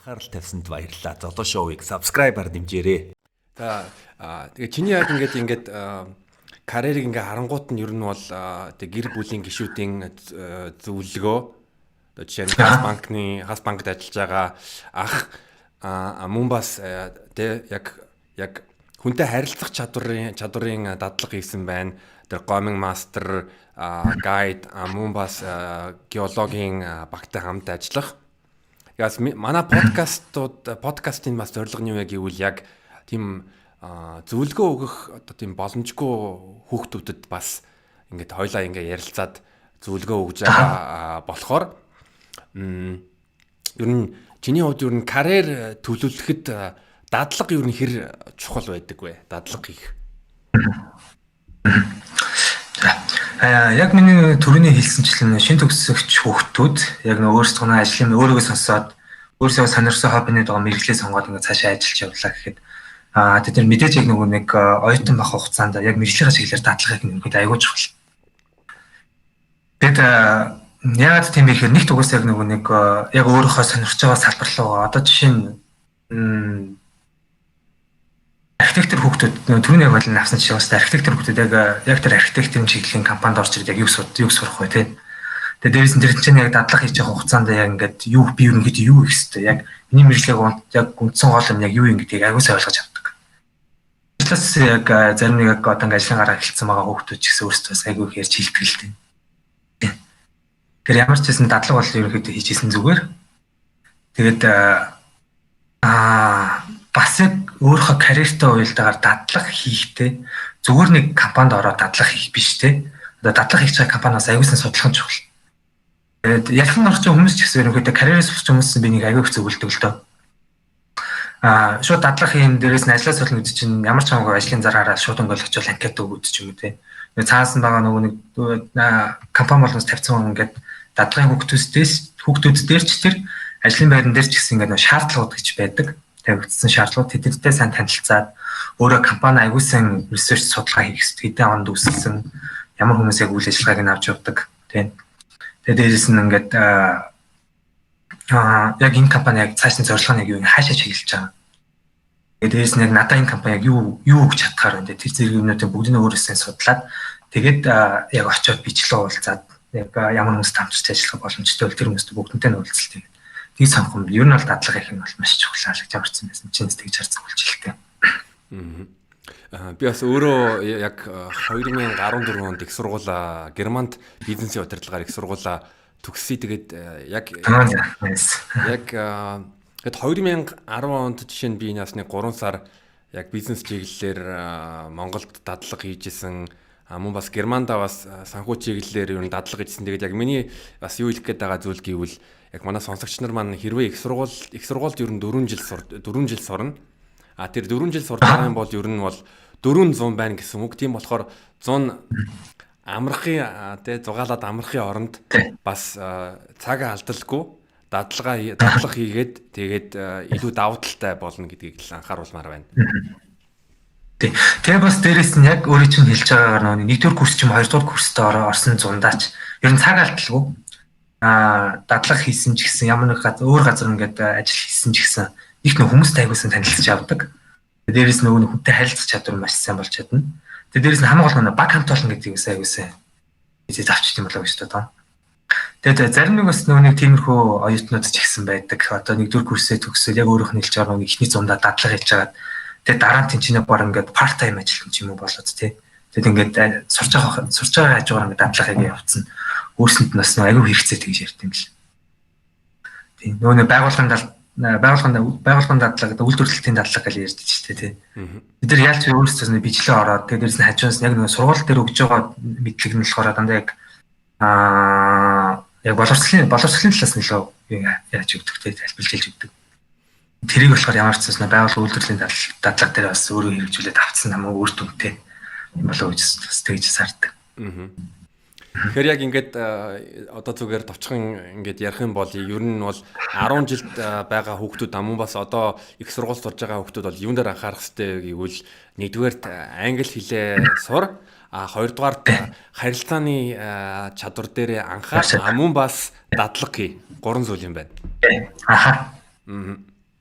Анхаарал тавьсанд баярлалаа. Золоо шоуыг subscribe-аар дэмжээрэй. За, тэгээ чиний яг ингээд карьерийг ингээ харангуут нь ер нь бол тэг гэр бүлийн гишүүдийн зөвлөгөө, одоо жишээ нь Хас банкд ажиллаж байгаа ах, мөн бас тэ яг хүнтэй харилцах чадварын дадлага хийсэн байна. Тэр гоминг мастер, гайд, мөн бас геологийн багтай хамт ажиллах. Ягас манай подкастын бас зорилго нь юу вэ гэвэл яг тийм зөвлөгөө өгөх одоо тийм боломжгүй хүүхдүүдэд бас ингээд хоёлаа ингээд ярилцаад зөвлөгөө өгж байгаа болохоор ер нь чиний хувьд ер нь карьер төлөвлөхөд дадлага ер нь хэр чухал байдаг вэ? Дадлага хийх. За, яг миний түрүүний хэлсэнчлэн шинэ төгсөгч хүүхдүүд яг нөө өөрсдөө ажлын өөрийгөө сонсоод, өөрсдөө сонирхсон хоббины дагуу мэргэжлээ сонгоод ингээд цаашаа ажиллаж явлаа гэхэд тэд нар мэдээж яг нөгөө нэг оюутан байх хугацаанд яг мэргэжлийнхаа чиглэлээр дадлагыг нь ерөнхийдөө аягүй чухал. Тэгэд яагаад тийм бэ гэхээр нэг тугаас яг нөгөө нэг яг өөрийнхөө сонирхож байгаа салбар руу, одоо жишээ нь архитектор хүүхдүүд, нөгөө түрүүний яг байлын авсан жишээ бас архитектор хүүхдүүд яг тэр архитекторын чиглэлийн компанид орж ирээд яг юу сурах вэ, те. Тэгээ дээрээс нь тэр чинь яг дадлага хийж байгаа хугацаанд яг ингээд юу би ерөнхийдөө юу хийх ёстой, яг миний мэргэжлийг яг үндсэн гол юм яг юу юм гэдгийг аягүй сайн ойлгож авдаг. Талаас яг зарим нэг яг одоо ингээд ажлын гараа эхэлсэн байгаа хүүхдүүд ч гэсэн өөрсдөө бас аягүй их ярьж хэлдэг л дээ. Тэр ямар ч байсан дадлага бол ерөнхийдөө хийжсэн зүгээр. Тэгээд бас яг өөрийнхөө карьертай уялдаагаар дадлага хийхдээ зүгээр нэг компанид ороод дадлага хийх биш, те. Одоо дадлага хийж байгаа компаниас аягүй сайн судлах нь чухал. Тэгээд ялхан орч хүмүүс ч гэсэн ерөнхийдөө карьерээс сурч хүмүүс би нэг аягүй их зөвлөдөг л дөө. Шууд дадлага хийн, дээрээс нь ажлаа солино гэдэг чинь ямар ч хамаагүй ажлын зар хараад шууд өнгөлөж очивол анкет өгөөд ч юм уу, те. Нэг цаасан байгаа нөгөө нэг компани болгоноос тавьсан ингээд дадлагын хүүхдүүд дээр ч тэр ажлын байран дээр ч гэсэн ингээд нөгөө шаардлагууд гэж байдаг. Тавигдсан шаардлагууд тэднэртэй сайн танилцаад, өөрөө компани аягүй сайн research, судалгаа хийх хэрэгтэй. Хэдэн онд үүсэлсэн, ямар хүмүүс яг үйл ажиллагааг нь авч явдаг, тийм. Тэгээ дээрээс нь ингээд яг энэ компани яг цааш нь зорилго нь яг юу, хаашаа чиглэж байгаа. Тэгээ дээрээс нь яг надаа энэ компани яг юу юу өгч чадхаар байна, тэр зэрэг юмнуудыг бүгдийг нь өөрөөсөө судлаад, тэгээд яг очиод бичлэг уулзаад, яг ямар хүмүүстэй хамтарч ажиллах боломжтой бол тэр хүмүүстэй бүгдэнтэй нь уулзалт тэгээд тийг сонгох юм. Ер нь бол дадлага их нь бол маш чухал гэж ямарчсан байсан чинь тэгж харж зөвлөж хэлтэй. Би бас өөрөө яг 2014 онд их сургуулаа, Германд бизнесийн удирдлагаар их сургуулаа төгсөе. Тэгээд яг тэгэд 2010 онд жишээ нь би энэ бас нэг 3 сар яг бизнес чиглэлээр Монголд дадлага хийжсэн. Мөн бас Германда бас санхүү чиглэлээр ер нь дадлага хийжсэн. Тэгээд яг миний бас юу хэлэх гээд байгаа зүйл гэвэл яг манай сонсогч нар маань хэрвээ их сургуульд ер нь 4 жил сурна. А тэр 4 жил сурж байгаа юм бол ер нь бол 400 байна гэсэн үг. Тийм болохоор 100 амрахын тэ зугаалаад амрахын оронд бас цагаа алдалгүй дадлага хийгээд, тэгээд илүү давуу талтай болно гэдгийг л анхааруулмаар байна. Тий. Тэгээ бас дээрэс нь яг өөрөө чинь хэлж байгаагаар нөгөө нэгдүгээр курс ч юм, хоёрдугаар курстээ орсон зундаач ер нь цаг алдалгүй дадлага хийсэн ч гэсэн, ямар нэг газар, өөр газар ингээд ажил хийсэн ч гэсэн их нөх хүмүүстэй аягүй сайн танилцж авдаг. Дээрээс нөгөө нэг хүнтэй харилцах чадвар маш сайн болж чадна. Тэгээ дээрээс нь хамгийн гол нь баг хамт олон гэдгийг бас аягүй сайн хийж авчт юм болоо гэж бодоо. Тэгээд зарим нэг бас нөгөө нэг тиймэрхүү оюутнууд ч ихсэн байдаг. Одоо нэгдүгээр курсээ төгсөөд яг өөрөөх нь хэлж байгаа нөгөө эхний зундаа дадлага хийж хагаад, тэгээд дараа нь тэнцэнэ бар ингээд part time ажиллах юм ч юм уу болоод, тий. Тэгэд ингээд сурч байгаа хажуугаар ингээд дадлага хийгээ явцсан. Өөрсөнд нь бас нөгөө аягүй хэрэгцээ тэгж ярьд юм л. Тийм, нөгөө нэг байгууллагын дадлага, үйлдвэрлэлтийн дадлага гэж ярьдаг шүү дээ, тий. Бид нар ялч өөрсдөөс нь бичлээ ороод, тэгээд дээрээс нь хажуунаас яг нөгөө сургууль дээр өгж байгаа мэдлэг нь болохоор дандаа яг яг боловсролын талаас нь илүү яаж өгдөг те, тайлбарлаж хэлж өгдөг. Тэрийг болохоор ямар ч зүйл байгууллага үйлдвэрлэлийн дадлага дээр бас өөрөө хэрэгжүүлээд авцсан намайг үр дүнтэй юм болоо гэж бас тэгж сардаг. Тэгэхээр яг ингээд одоо зүгээр товчхон ингээд ярих юм бол ер нь бол 10 жилд байгаа хүүхдүүд, мөн бас одоо их сургууль сурж байгаа хүүхдүүд бол юун дээр анхаарах хэрэгтэй гэвэл нэгдүгээрт англи хэлээ сур, а хоёрдугаарт харилцааны чадвар дээр анхаар, мөн бас дадлага хий. Гурван зүйл юм байна. Аха.